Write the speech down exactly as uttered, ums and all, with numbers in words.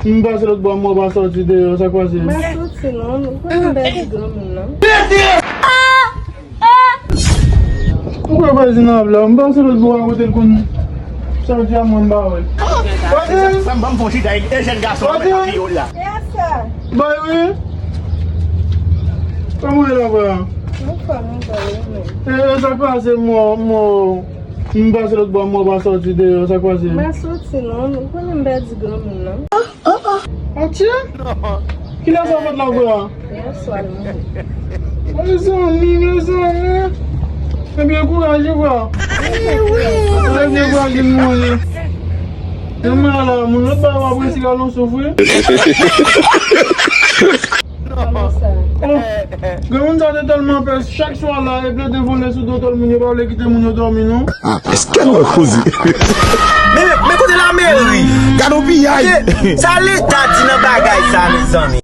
M pase lòt bò, m wè w pa sòti deyò, sa k pase? M pa sòti non, ou konnen m pèdi granmoun nan. Ou kwè vwazin nan ap la? M pase lòt bò a kote l konn sòti a, mwen m pa wè l. Vwazin! Ban m fon chita e jèn gason an mwen ap viole la. Bay wi. Kòman w ye la, frè? E, e, sa k pase, mò, mò, m pase lòt bò, mò pa sòti deyò, sa k pase? M pa sòti non, ou konnen m pèdi granmoun nan. Atye? Kilè sa fèt la, frè? Yè swa l mouri. Mezanmi, mezanmi. Ebyen, kouraj wi, frè. Ebyen, frè, gen mouri. Gen mouri la, moun lòt bagay w ap resi al nan soufri. Kòman sa? Oh, granmoun sa te tèlman pè, chak swa la, e plede vole sou do tòl moun, yo pa vle kite moun yo dòmi, non. Èske nou koze? Men, men kote lameri? Gade yon piyay! Sa leta di nan bagay sa, mezanmi?